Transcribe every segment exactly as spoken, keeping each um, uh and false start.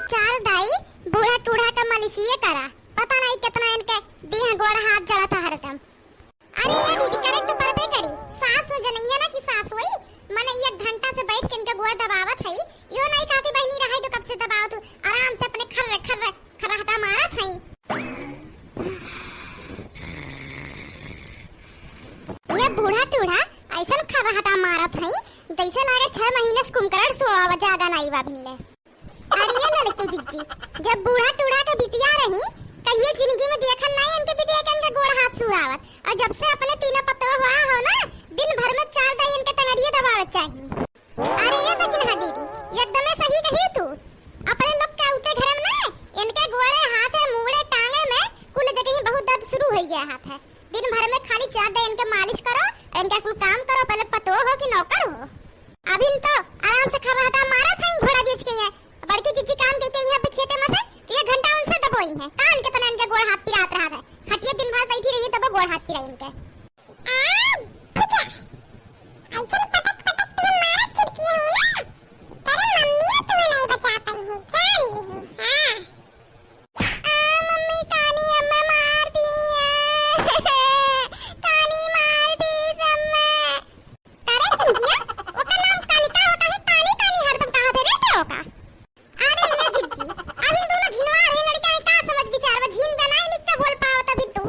चार दाई बूढ़ा टूढ़ा का मलिसिये करा, पता नहीं कितना इनके देह गोड़ हाथ जलत है हरदम। अरे ये दीदी, करे तो परबे करी, सास हो जनैया ना कि सास होई, मने एक घंटा से बैठ के इनके गोड़ दबावत है, यो नहीं कहती बहनी रहाई तो कब से दबावत हूँ, आराम से अपने खर्र खर्र खर्राटा मारत है। ये बूढ़ा टूढ़ा ऐसन खर्राटा मारत है, जैसे लागे छह महीने से कुंभकर्ण सोवा ज्यादा नहीं बा भिनले। अरे ये ललकी जिज्जी, जब बूढ़ा टूढ़ा के बिटिया रही, कहियो जिंदगी में देखन नहीं इनके बिटिया के इनके गोड़ हाथ सुरावत, और जब से अपने तीनों पतोह हुआ हो ना, दिन भर में चार दाई इनके टंगरिये दबावे चाहिए। अरे ये दखिनहा दीदी, एकदमे सही कही तू। अपने लोग के उते घर में ना, इनके गोड़े, हाथे, मुड़े, टांगे में कुल जगह ही बहुत दर्द शुरू हो गया हाथ है। दिन भर में खाली चार दाई इनके मालिश करो, इनका कुल काम करो, पहले पतोह हो कि नौकर हो। अभी तो आराम से खर्राटा मारत है, घोड़ा बेच के है। बड़की जिज्जी काम के के यहाँ पे खेते में से, तो एक घंटा उनसे दबोई है। कान के तना इनके गोड़ हाथ पिरात रहा है। खटिया दिन भर बैठी रही तब गोड़ हाथ पिराई इनके। आ, ठीक है। ऐसन पटक पटक तुम्हें मारत फिरती हूँ ना, तेरे मम्मी तुम्हें नहीं बचा पाई है, जान ली हूँ। हाँ। आ, मम्मी कानी हमें मार दी है। कानी मार दी हमें। अरे चिंकिया, ओकर नाम कानी का होता है? कानी कानी हरदम कहा दे रहते हो का? अरे ये जिज्जी, अब इन दोनों झिनवार है लड़का है, का समझ विचार बा? झिन का नाई निक के बोल पावत अभी तू।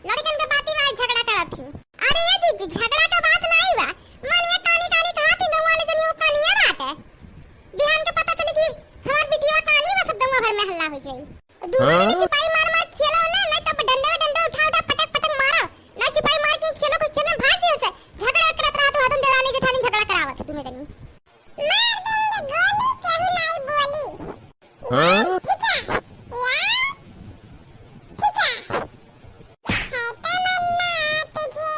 लड़कन के बाती में झगड़ा करत ही। अरे ये जिज्जी, झगड़ा का बात नाई बा। मन ये कानी कानी कहा थी, गाँव वाले जनी वो कानिया बात है। बिहान के पता चली कि हमार बिटिया कानी बा, सब गाँव भर में हल्ला हो जाई। दोनों जनी हाँ? चुपाई मार मार खेलो ना, नहीं तो डंडे में डंडे उठा उठा पटक पटक मारो। नहीं चुपाई मार के खेलो को खेलो भाग जाओ से। झगड़ा करत रहा तो हदम देरानी जेठानी झगड़ा करावत दोनों जनी। मार देंगे गोली, केहू नाई बोली। हाँ? ठीक है? या? ठीक है? है तमन्ना तुझे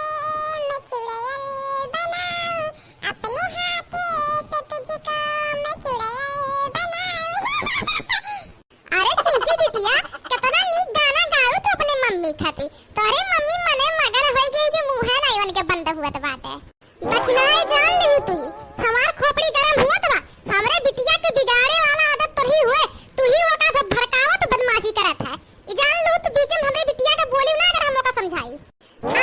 मैं चुड़ैल बनाऊं, अपने हाथे से तुझको मैं चुड़ैल बनाऊं। अरे चिंकी बिटिया, कितना नीक गाना गाऊ तू अपने मम्मी खातिर। तोरे मम्मी मने मगन होई गई कि मुँहे नाई उनके बंद हुआ बाटे। दखिनहा, जान लिहू तुही, हमार खोपड़ी गरम हुअत बा। हमरे बिटिया के बिगाड़े वाला आदत तोरही हुए, तुही ओका सब भड़कावत बदमाशी करत है। ई जान लिहू तू बीच में हमरे बिटिया के बोली ना, अगर हम ओका समझाई।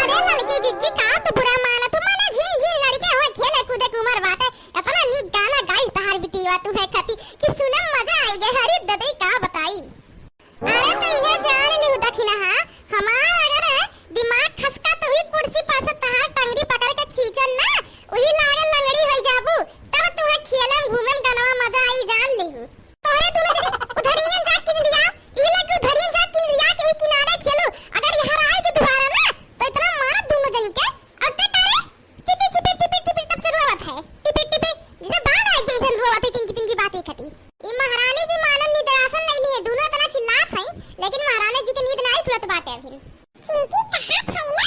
अरे ललकी जिज्जी, का तू बुरा मानत हू? मने झीन झीन लड़के हुए, खेले कूदे के उमर बाटे। इतना नीक गाना गाई तहार बिटिया तू है खती कि सुने में मजा आई गए। हरी ददई का बताई। अरे तो इहे जान लिहू दखिनहा, हमार अगर दिमाग खसका तो ही कुर्सी पर से तहार टंगड़ी पकड़ के खींचन ना, उही लागे लंगड़ी होई जाबू, तब तुहे खेले में घूमे में गनवा मजा आई जान लिहू। तोहरे दोनों जनी उधरियन जा किन लिया, ई लगे उधरियन जा किन लिया के ही किनारे खेलू, अगर यहाँ आए के दोबारा ना तो इतना मारत दोनों जनी के, अब ते तारे चिपिर, चिपिर, चिपिर, चिपिर तब से रोवत है। टिपिर, टिपिर, जैसे बाघ आए जैसन रोवत है, तिनकी, तिनकी बात है खती। ई महारानी जी मानन निद्रासन लैली है, दोनों इतना चिल्लात हैं, लेकिन महारानी जी के नींद नाई खुलत बाटे अभी। चिंकी कहत है ना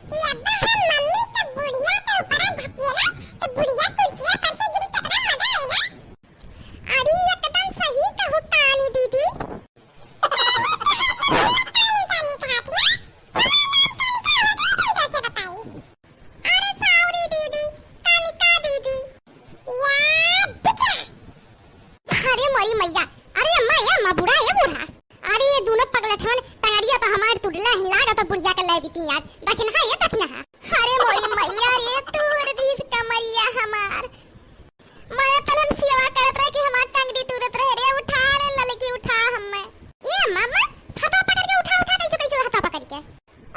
कि अब्बा हम मम्मी के बुढ़िया के ऊपर ढकेला, तो बुढ़िया कुर्सिया पर से गिरी, कितना मजा आई ना। अरे एकदम सही कहू तानी दीदी। अरे sorry दीदी, कानिका दीदी। या बिटिया। अरे मोरी मैया, अरे अम्मा, ए अम्मा, बूढ़ा, ए बूढ़ा। अरे ये दोनों पगलठवन टंगड़िया तो हमार टूटला ही, लागत बुढ़िया के ले बीती आज। दखिनहा, ए दखिनहा। अरे मोरी मैया रे, तूर दीस कमरिया हमार। मारा तन हम सेवा करत रहे कि हमार टंगड़ी तूरत रहे रे, उठा रे ललकी, उठा हमें। ए अम्मा, अम्मा, हाथा पकड़ के उठा, उठा, कैसे, कैसे हाथा पकड़ के?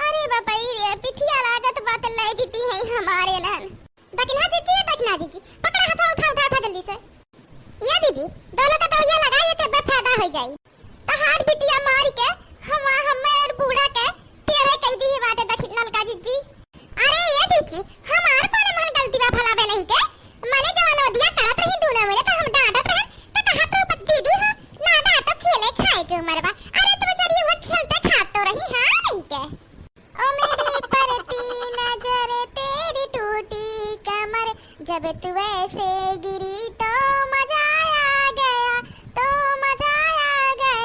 अरे बाबा, ई रे, पिठिया लागत बा, त ले बीती है हमारे नन। दखिनहा जीजी, दखिनहा जीजी, पकड़ा हाथा, उठा, उठा, उठा जल्दी से। ये दीदी, दोनों का दौड़िया लगा, ये तब्बे फायदा हो जाई। तहार बिटिया मार के हमा-, हमें और बूढ़ा के टेढ़े कई दी बाटे दखिन ललका जीजी। अरे ये जीजी, हमार कौन मन गलती बा भला बे नहीं के? मने जवन वदिया करत रही दूनो मिले तो हम डांटत रहन, तो कहत रहो, "दीदी हो, ना डांटो, खेले खाए के उम्र बा।" अरे तो बेचारी वो खेलते खात तो रही, हाँ नहीं के? ओ मेरी पड़ती नजर तेरी टूटी कमर, जब तू ऐसे गिरी तो मजा आ गया, तो मजा आ गया।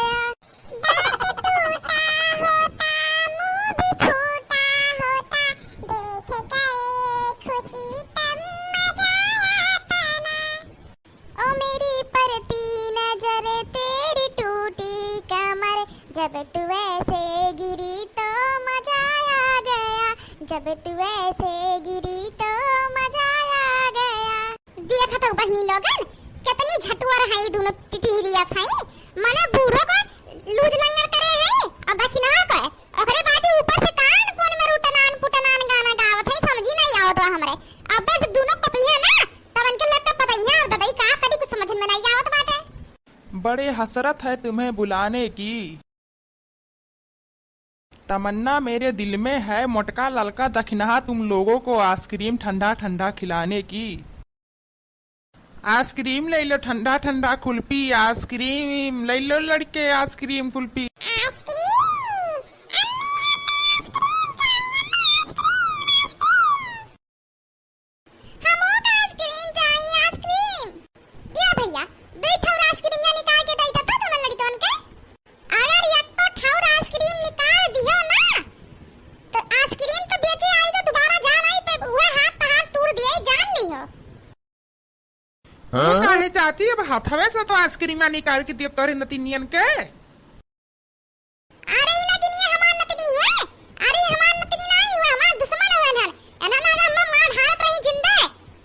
दांत टूटा होता, मुंह भी फूटा होता, देख कर जब तू ऐसे गिरी तो मजा आ गया, जब तू ऐसे गिरी तो मजा आ गया। देखत हऊ बहिनी लोगन, केतनी झटुअर हैं ई दुनो टिटिहरिया हैं। मने बूढ़ो को लूज लंगड़ करे हैं अउर दखिनहा को। ओकरे बाद ऊपर से कान कोन में रुटनान पुटनान गाना गावत हैं, समझी नाहीं आवत बा हमरे। अब जब दुनो कपिहे ना, तब इनके लग के पतइया अउर ददई का करी, कुछ समझ में नाहीं आवत बाटे। बड़े हसरत है तुम्हें बुलाने की। तमन्ना मेरे दिल में है, मोटका ललका दखिनहा तुम लोगों को आइसक्रीम ठंडा ठंडा खिलाने की। आइसक्रीम ले लो ठंडा ठंडा कुल्फी, आइसक्रीम ले लो लड़के, आइसक्रीम कुल्फी। आइसक्रीम, अम्मी, हमें आइसक्रीम चाहिए, हमें आइसक्रीम, आइसक्रीम। हमहू का आइसक्रीम चाही, आइसक्रीम। ए भइया, दुई ठौर आइसक्रीमिया निकाल के दई देता दुनो लड़िकवन के। अगर एको ठौर आइसक्रीम निकाल दिहो ना, तो आइसक्रीम तो बेचे आई तो दोबारा जान आई पे उहे हाथ तहार तूर दिए, जान लिहो। हाँ? काहे चाची, अब हथवे से तो आइसक्रीमिया निकाल के दियो तोरे नतिनियन के। अरे ई नतिनिया हमार नतिनी हुए, अरे हमार नतिनी नाहीं हुए, हमार दुश्मन हुए इन्हन। इन्हन आज हमें मार ढारत रही जिंदे।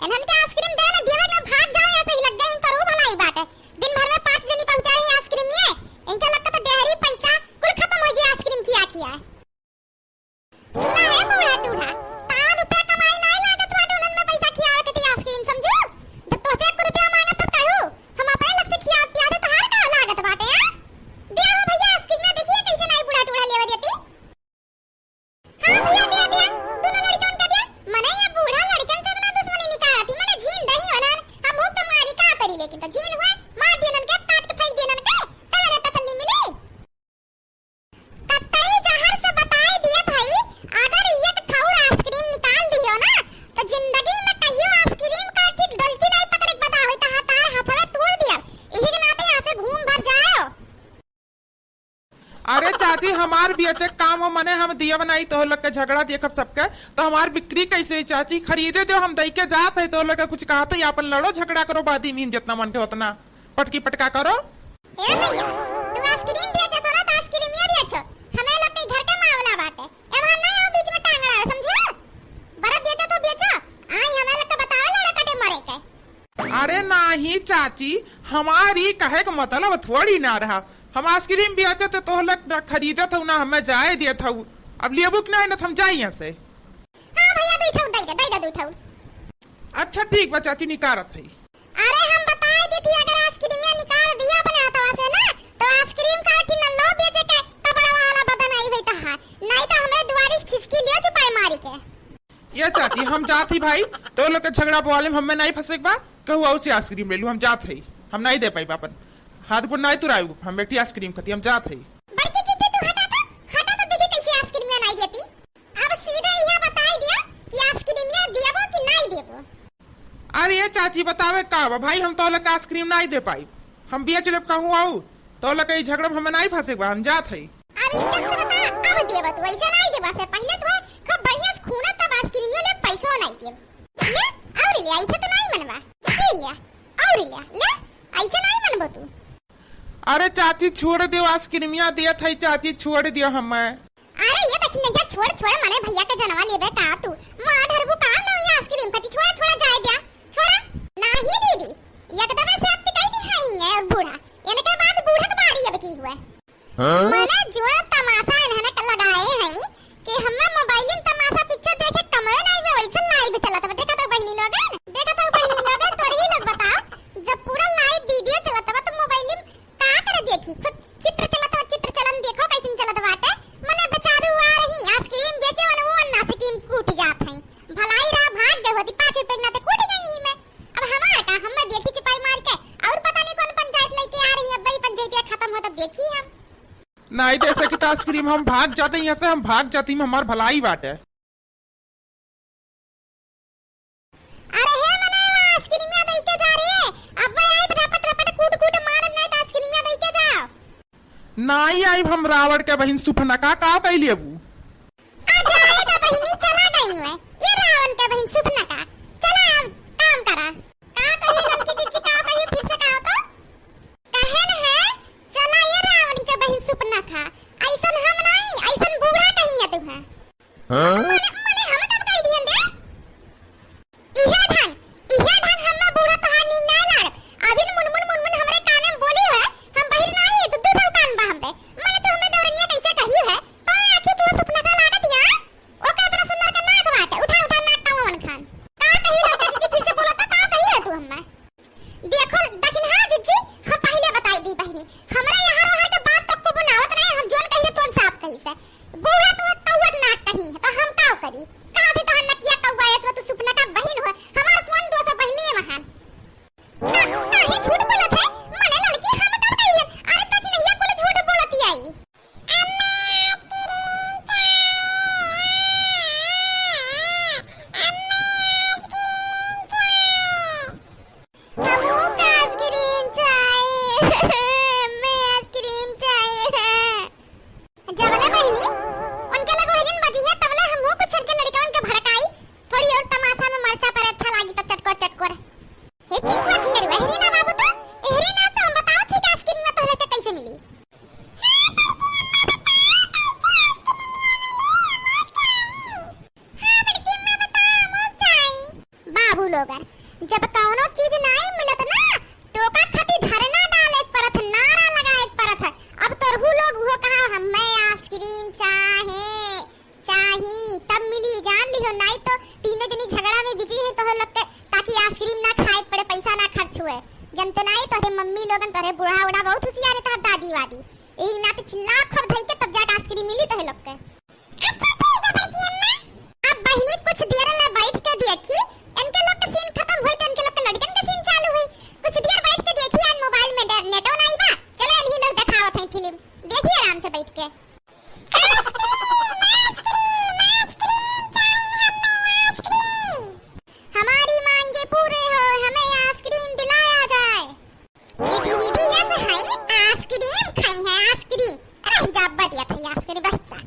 इन्हन के आइसक्रीम दे ना दियवे ना भाग जाओ, यहाँ से ही लग गई इनका रू भलाई बाटे। दिन भर में पाँच जनी पहुँचा रही आइसक्रीम ये, इनके लग तो डेहरी पैसा कुल खत्म हो गया आइसक्रीम खिया खिया। सुना है बूढ़ा टूढ़ा, तार रुपया कमाई नाहीं लागत बाटे उन्हन में पैसा खियावे के ती आइसक्रीम समझू। जब तोसे एक रुपया मांगत तो कहू, हम अपने लग से खियावत पियावत तोहार का लागत बाटे, हाँ? दिया हो भइया आइसक्रीम में, देखिए कैसे नाहीं बूढ़ा टूढ़ा लेवे देती। हाँ भइया, दिया, दिया। दुनो लड़िकन का दिया। मने ये बूढ़ा लड़िकन से अपना दुश्मनी निकालती, मने झीन दही होलन। हम मुंह तो मारी का करी, लेकिन तो झीन हुए, मार दियन के, काट के फेंक दियन के, तब इन्हें तसल्ली मिली। कतई जहर से बताई दिए भाई, अगर एक ठौर आइसक्रीम निकाल दियो ना, तो जिंदगी में कहियो आइसक्रीम का ठीक डोलची नाहीं पकड़े के बदा होई, तहार, तहार हाथवे तोड़ दिया। इही के नाते यहाँ से घूम भर जाओ। अरे चाची, हमार बेचे के काम हो, मने हम दियब नाहीं, तोह लोग के झगड़ा देखब सबके, तो हमार बिक्री कैसे होई चाची? खरीदे दो, हम दई के जात है, तोह लोग के कुछ कहत है, आपन लड़ो झगड़ा करो, बादी मीन जितना मन के उतना पटकी पटका करो। ए भइया, तू आइसक्रीम बेचे सो ना, तो आइसक्रीम ये बेचो, हमें लोग के घर के मामला बाटे, एमा ना आओ बीच में टांग अड़ावे, समझे? बड़ा बेचो तो बेचो, आई हमें लोग के बताओ लड़ा कटे मरे के। अरे नाहीं चाची, हमार ई कहे के मतलब थोड़ी ना रहा। हम आइसक्रीम बेचत है, तोह लोग ना खरीदत हऊ, ना हमें जाए देत हऊ। अब लेबू कि नाहीं, ना तो हम जाई यहाँ से। हाँ भइया, दुई ठौर दई दे, दई दे दुई ठौर। अच्छा ठीक बा चाची, निकारत है। अरे हम बताए देती, अगर आइसक्रीम निकाल दिया अपने हथवा से ना, तो आइसक्रीम का अथी न लो बेचे के कपड़ा वाला बदन आई हुई तहार, नाहीं तो हमरे दुआरी से खिसकी लियो चुपाई मारी के। ए चाची, हम जात ही भाई, तोह लोग के झगड़ा बवाले में हमें नाहीं फंसे के बा, कहू अउर से आइसक्रीम ले लू, हम जात ही, हम नाहीं दे पाई आपन हाथ गोड़ नाहीं तुराई, हम बैठी आइसक्रीम खाती, हम जात ही। बड़की जिद्दी तू हटा तो, हटा तो देखी कैसे आइसक्रीम नाहीं देती। अब सीधे इहे बताई दिया कि आइसक्रीम देबो कि नाहीं देबो। अरे ए चाची, बतावे का बा भाई, हम तोह लोग के आइसक्रीम नाहीं दे पाई, हम बेच लेब कहूँ अउर, तोह लोग के ई झगड़ा में हमें नाहीं फंसे के बा, हम जात ही। अब इज्जत से बता, अब देबा तू, ऐसे नाहीं देबा से पहिले तो खूब बढ़िया से खूना तब आइसक्रीम ले, पैसो नाहीं देब। ले, अउर ले, ऐसे तो नाहीं मनवा। ले, ले, अउर ले, ले, ऐसे नाहीं मनबो तू। अरे चाची, छोड़ दियो, आइसक्रीमिया देत है चाची, छोड़ दियो हमें। अरे ए दखिनहा, छोड़, छोड़, मने भइया के जनवा लेबे का तू? मार ढरबू का ना ये आइसक्रीम खाती, छोड़ा, छोड़ा, जाए द्या, छोड़ा। नाहीं दीदी, एकदम से अति कही थी, हाँ, ये बूढ़ा, इनके बाद बूढ़ा के बारी अब की हुआ। हाँ? मने जो तमाशा इन्हने क-, लगाए हैं कि हमें मोबाइल में तमाशा पिक्चर देखे कमवे नाहीं बे, वैसे लाइव चलत बा। देखत हो बहिनी लोगन, देखत हो बहिनी लोगन, तोरी ही लोग बताओ, जब पूरा लाइव वीडियो चलत बा तो मोबाइल में का करे देखी, खुद चित्र चलत बा, चित्र चलन देखो कैसन चलत बाटे। मने बेचारू आ रही, आइसक्रीम बेचे वाला वो अन्ना से कीम कूट जात है। भलाई रहा, भाग गए होती, पाँच रुपए ना ते कूट गई ही मैं। अब हमार का, हम मैं देखी चिपाई मार के, और पता नहीं कौन पंचायत लेके आ रही है, अब वही पंचायतिया खत्म हो तब देखी हम। नाहीं दे सकी तो आइसक्रीम हम भाग जाते यहाँ से, हम भाग जाती में हमार भलाई बाटे। अरे हे मनवा, आइसक्रीमिया दई के जा रे। अब आई फटाफट रपट कूट कूट मारब, नाहीं तो आइसक्रीमिया दई के जाओ। नाहीं आई हम रावण के बहिन सुपनका, का कइली अबू? आ जाए तो बहिनी चला गई है। ये रावण के बहिन सुपनका। चला अब काम करा। का कही ललकी दीदी, का कही फिर से कहा तो? कहे न है, चला ये रावण के बहिन सुपनका। हाँ, अइसन हम नाई, अइसन बूढ़ा कहिहैं तुहैं। हाँ? मने, मने हम कब कहि दिहन रे? इहे ढंग, इहे ढंग हम्मे बूढ़ा तोहार नीक नाई लागत। अभिन मुनमुन, मुनमुन हमरे काने में बोली है, हम बहिर नाई है, तो दू ठो कान बा हमरे। मने तू हमरे देवरनिया कइसे कही है? तो आखिर तू सुपनका लागत या? ओकर इतना सुंदर के नाक बाटे, उठा उठा नाक टांगो मन खान। का कही है जीजी, फिर से बोलो तो, का कही है तू हम्मे? देखो, दखिनहा जीजी, हम पहिले बताई दी बहिनी, हमरा यहाँ रहे के बात तो को बनावत रहे, हम जोन कही तो साफ कही से। बूढ़ा तू कौआ नाक कही है, तो हम का करी? कहाँ से तोहर नकिया कौआ, इसमें तू सुपनका बहिन हो, हमार कौन दोष है बहिनी महान? का, काहे झूठ बोलत है? मने लड़की हम कब कही है? अरे दखिनहिया कुल झूठ बोलत आई। हमहू का आइसक्रीम चाही। हमें आइसक्रीम चाही। जबले बहिनी, उनके लगे वही दिन बजी है, तबले हमहू कुछ के लड़कवन के भड़काई। थोड़ी और तमाशा में मरचा पर अच्छा लागी तो चटकोर चटकोर। हे चिंकुआ छिंगरुआ, एहरी ना बाबू तो, एहरी ना तो हम बताओ थे कि आइसक्रीम में तोहरे के कैसे मिली। हाँ, बड़की अम्मा, बताओ, हम जाई। बाबू लोगन, जब कौनो चीज नाई मिलत ना, तो ओका खातिर धरना डाले के परत है, नारा लगाए के परत है। अब तोरहू लोग उहो कहा, "हमें आइसक्रीम चाहे, चाही, तब मिली, जान लिहो, नाई तो तीनों जनी झगड़ा में बिजी है तोहर लोग के, ताकि आइसक्रीम ना खाए के पड़े, पैसा ना खर्च हुए।" जनते नाई, तोहरे मम्मी लोगन, तोहरे बूढ़ा उढ़ा बहुत होशियार है, तोहर दादी वादी। यही नाते चिल्ला खूब धई के तब जाके आइसक्रीम मिली तोहरे लोग के। अच्छा ठीक है बड़की अम्मा। अब बहिनी कुछ देर ला बैठ के देखी, इनके लोग के सीन खत्म होई तो इनके लोग के लड़कन के सीन चालू होई। कुछ देर बैठ के देखी, आज मोबाइल में डे-, नेटो नाई बा। चलो इन्हीं लोग देखावत हैं फिल्म, देखी आराम से बैठ के। आइसक्रीम, आइसक्रीम, आइसक्रीम चाहिए हमें, आइसक्रीम। हमारी मांगे पूरे हो, हमें आइसक्रीम दिलाया जाए। दीदी, दीदी, ये से है आइसक्रीम खाई है, आइसक्रीम। रह जा, बढ़िया था आइसक्रीम, बस जा।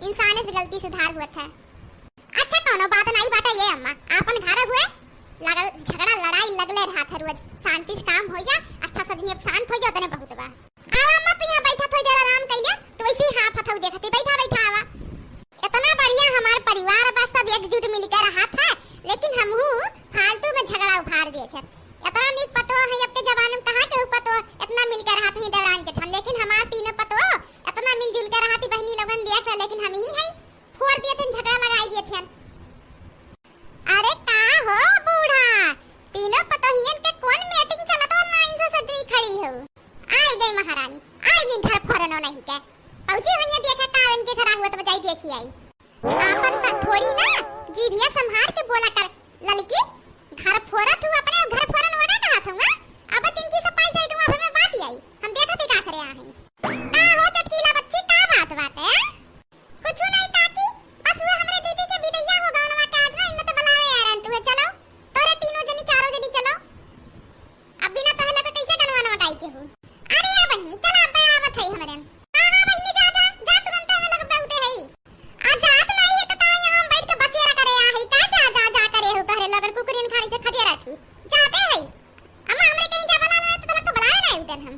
इंसाने से गलती सुधार हुआ था। अच्छा, कौनो बात नाई बाटे ये अम्मा, आपन घर हुए, लगल झगड़ा लड़ाई लगले रहा था रोज। शांति से काम हो जा, अच्छा सब जने अब शांत हो जा, तने बहुत बा। आवा अम्मा, तू यहाँ बैठा, थोड़ी देर आराम कइले, तू ऐसे ही हाफत हऊ देखती, बैठा बैठा आवा। इतना बढ़िया हमार परिवार बा, सब एकजुट मिलके रहा था, लेकिन हमहू फालतू में झगड़ा उभार दिए थे। इतना नीक पतोह है, अब के जमाने में कहाँ केहू पतोह इतना मिलके रहा था देवरान जेठान, लेकिन हमार तीनों पतोह इतना मिलजुल के रहा थी बहनी लोगन देख लो, लेकिन हम ही है फोड़ दिए थे, झगड़ा लगाई दिए थे। अरे का हो बूढ़ा, तीनों पतोहियन के कौन meeting चलत हो, लाइन से सजी खड़ी हो? आई गई महारानी, आई गई घर फोरनो नहीं के। पहुंची हुई है, देखा का इनके घर हुआ तो बजाई देखी आई। आपन त थोड़ी ना, जीभिया संभार के बोला कर ललकी। घर फोरत हूँ अपने, घर फोरन वगा कहा थूँ, हाँ? अब तिनकी सफाई जाई दूँ, फिर में बात आई। हम देखत ही का करे आ हई। का हो चटकीला बच्ची, का बात बाटे? कुछु नहीं काकी, बस वो हमरे दीदी के बिदैया हो गवनवा के आज ना, इनमें तो बुलावे आ रहन तुहे, चलो। तोरे तीनों जनी, चारों जनी चलो। अब बिना तोहे लगे कैसे गनवा नवा गाई के हो? अरे या बहिनी, चल अब आवत है हमरे। हाँ, हाँ बहिनी, जा, जा, जा तुरंत, हमें लगे बहुते है। आ जात नहीं है तो का यहाँ हम बैठ के बसेरा करे आ है का? जा, जा, जा करे हो, तोहरे लगे कुकुरियन खानी से खदेरा थी। जाते है। अम्मा, हमरे कहीं जा बुला ले, तो तोहरा के बुलाए ना उधर हम।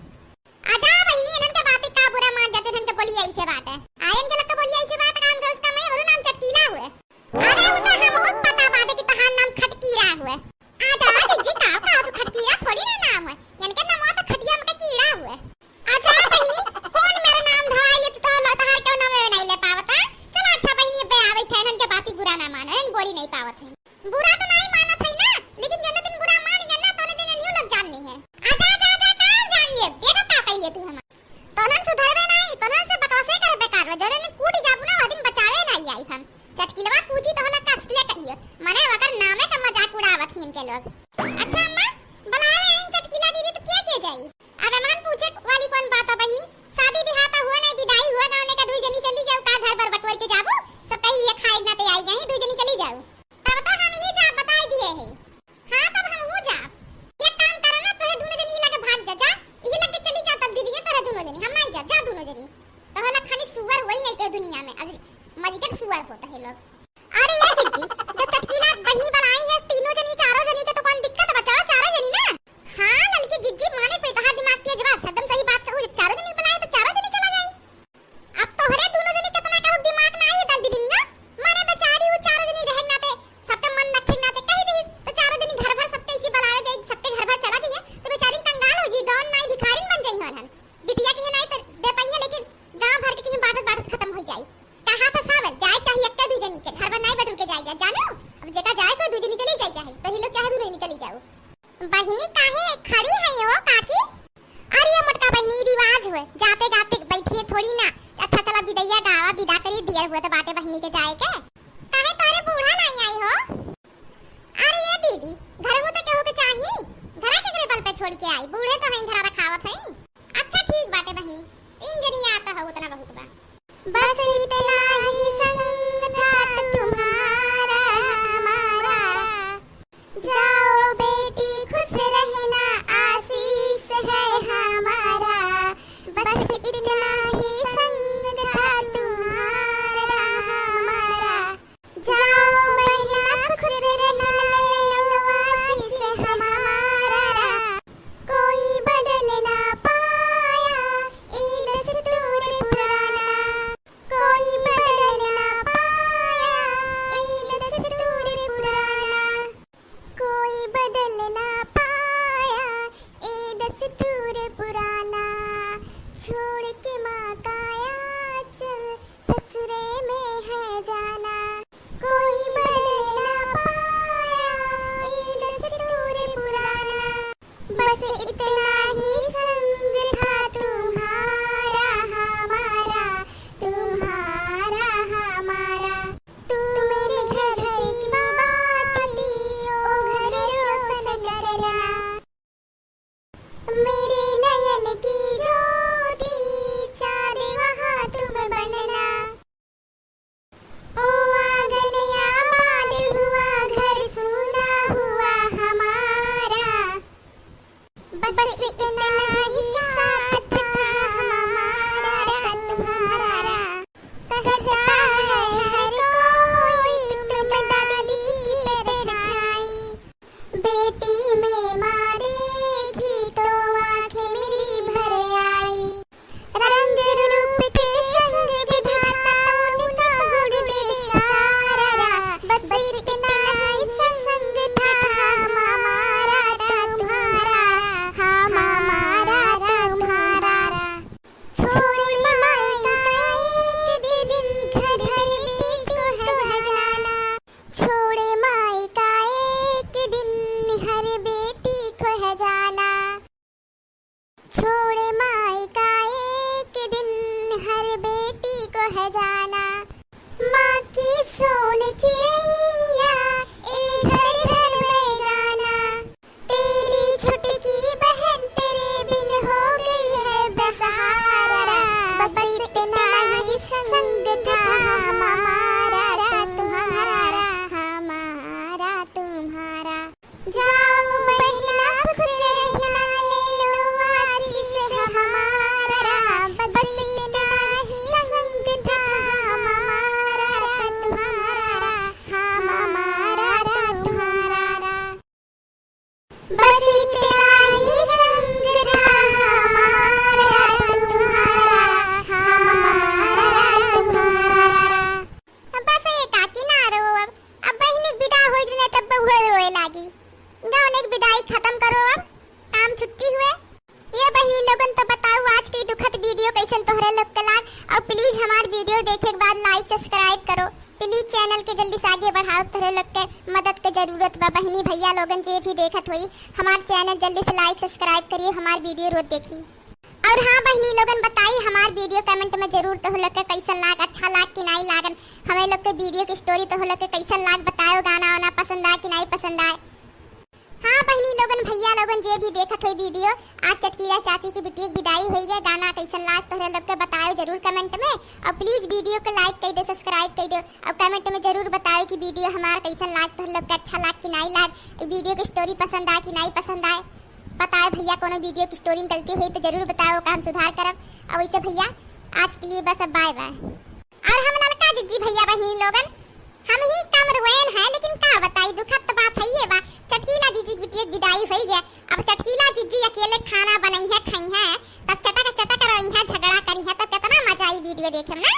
आजा बहिनी, इनन के बात का बुरा मान जाते, इनन के बोली ऐसे बात है। आ, इनके लोग के बोली ऐसे बात, काम के उसका मैं, बोलो नाम चटकीला हुए। अरे, वो तो हम बहुत पता बाटे कि तहार नाम खटकीरा हुए। आजा, आजा, जी, का, का, तू खटकीरा थोड़ी ना नाम है। इनके नाम तो खटिया में के कीड़ा हुए। अच्छा बहिनी, कौन मेरा नाम धराई, ये तो तोहर, तोहर क्यों नाम नहीं ले पावत है? चला अच्छा बहिनी, अब आवे थे, इनन के बात ही बुरा ना माने, इन बोली नहीं पावत है। बुरा तो नहीं मानत है ना, लेकिन जने दिन बुरा मान गए ना, तोने दिन न्यू लोग जान ली है। आजा, आजा, आजा, काम जान लिए, देखा का कहिए तू हमार। तोनन सुधरबे नहीं, तोनन से बकवासे करबे कारबे, जने दिन कूट जाबू ना, वो दिन बचावे नहीं आई हम। चटकिलवा कूची तो होला कसले कहियो, मने वकर नामे का मजाक उड़ावत ही इनके लोग। अच्छा अम्मा, बुलावे आई चटकिला दीदी तो क्या किया जाई? अब एमन पूछे वाली कौन बात है बहिनी? शादी बियाह तो हुआ नहीं, विदाई हुआ, गाँव ने का दुई जनी चली जाऊ, का घर पर बटोर के जाबू? सब कही ये खाए ना ते आई गई, दुई जनी चली जाऊ। तब तो हम ये जा बताई दिए है। हाँ, तब हम हो जा। एक काम करो ना, तोहे दोनों जनी लगे भाग जा, जा। यही लगे चली जा, तल दीदी है तोहे दोनों जनी, हम नहीं जा, जा दोनों जनी। तो होला खाली सुअर वही नहीं के दुनिया में, अरे मजगर सुअर होता है लोग। अरे ये जिज्जी, जब चटकीला बहिनी बनाई है, तीनों जनी, चारों जनी के तो कौन दिक्कत बा, चारों जनी ना। हाँ, ललकी जिज्जी, माने कोई कहा दिमाग तेज बा, एकदम सही बात कहू, जब चारों जनी बुलाए तो चारों जनी चला जाए। अब तोहरे दोनों जनी कितना कहू दिमाग ना आई है दल बिलिनिया, माने बेचारी वो चारों जनी रहे नाते, सबके मन रखे नाते कही रही, तो चारों जनी घर भर सबके इसी बुलाए जाए, सबके घर भर चला जाइए, तो बेचारी कंगाल हो जी, गाँव नाई भिखारिन बन जाई हन। बिटिया के नाई तो दे पाई है, लेकिन गाँव भर के कहीं बांटत बांटत खत्म हो जाई। कहा था सावन जाए चाहे एक दू जनी के घर पर नाई बटुर के जाए जा, जानो? अब जेका जाए को दू जनी चली जाए चाहे, तो ही लोग चाहे दू जनी चली जाओ। बहिनी काहे खड़ी है हो काकी? अरे ये मोटका बहिनी रिवाज हुए, जाते जाते बैठिए थोड़ी ना। अच्छा चला बिदैया गावा, विदा करी, दियर हुए तो बाटे बहिनी के जाए के। काहे तोहरे बूढ़ा नहीं आई हो? अरे ये दीदी, घर में तो केहू के चाही, घरा के घरे बल पे छोड़ के आई, बूढ़े तो हैं घरा रखावत हैं। अच्छा ठीक बाटे बहिनी, तीन जनी आता हो उतना बहुत बा। बस इतना ही संग था तुम्हारा हमारा, जाओ बेटी खुश रहना आशीष है हमारा। बस इतना ही संग था तुम्हारा हमारा, जाओ बहिना खुश रहना, आशीष हमारा। कोई बदल ना पाया ये दस्तूर पुराना, कोई बदल ना पाया ये दस्तूर पुराना, कोई बदल ना पाया ये दस्तूर पुराना। छोड़ के माँ का आंचल ससुरे में है जाना, कोई बदल ना पाया ये दस्तूर पुराना। बस इतना ही संग था तुम्हारा हमारा, तुम्हारा हमारा। तुम मेरे घर की बाती, ओ घर रोशन करना। मेरे नयन की ज्योति, चांद वहाँ तुम बनना। ओ आंगन आबाद हुआ, घर सूना हुआ हमारा। बस इतना ही साथ था हमारा तुम्हारा। कहता माँ की सोन चिड़ैया, ए घर घर में गाना। तेरी छुटकी बहन तेरे बिन हो गई है बेसहारा। बस इतना ही संग था हमारा तुम्हारा, हमारा तुम्हारा। जाओ बहिना खुश रहना, ले लो आशीष हमारा। बस इतना ही संग था हमारा तुम्हारा, हमारा तुम्हारा। बस इतना ही संग था हमारा तुम्हारा, हमारा तुम्हारा। बस ये काकी ना रो अब, अब बहिनी के विदा होई जने तब उहे रोए लागी। गाँव ने विदाई खत्म करो अब, काम छुट्टी हुए। ये बहिनी लोगन तो बताओ आज के दुखद video कैसन तोहरे लोग के लाग, और please हमार video देखे के बाद like subscribe करो। Please channel के जल्दी से आगे बढ़ाओ, तोहरे लोग के मदद के जरूरत बा। बहिनी भैया लोगन जे भी देखत होई हमार channel जल्दी से like subscribe करिए, हमार video रोज देखी। और हाँ बहिनी लोगन बताई हमार video comment में जरूर तोह लोग के कैसन लाग, अच्छा लाग कि नाई लागन, हमें लोग के video की story तोह लोग के कैसन लाग बताओ, गाना वाना पसंद आए कि नाई पसंद आए। हाँ बहिनी लोगन भैया लोगन जे भी देखत होई video, आज चटकीला चाची की बिटिया के विदाई होई है, गाना कैसन लाग तोहरे लोग के बताओ जरूर comment में, और please video के like कर दे, subscribe कर दे, और comment में जरूर बताओ कि video हमार कैसन लाग तोहरे लोग के अच्छा लाग कि नाई लाग, ई video की story पसंद आए कि नाई पसंद आए। बताओ भैया कोनो video की story में गलती हुई तो जरूर बताओ, ओका हम सुधार करब। और वैसे भैया आज के लिए बस अब bye bye। और हम ललका जिज्जी भैया बहिनी लोगन, हम ही कम रोएन है, लेकिन का बताई, दुखद तो बात है ये बा। चटकीला जिज्जी की बिटिया के विदाई होई है, अब चटकीला जिज्जी अकेले खाना बनई है, खाई है, तब चटक चटक रोई है, झगड़ा करी है, तब कितना मजा आई video देखे में ना।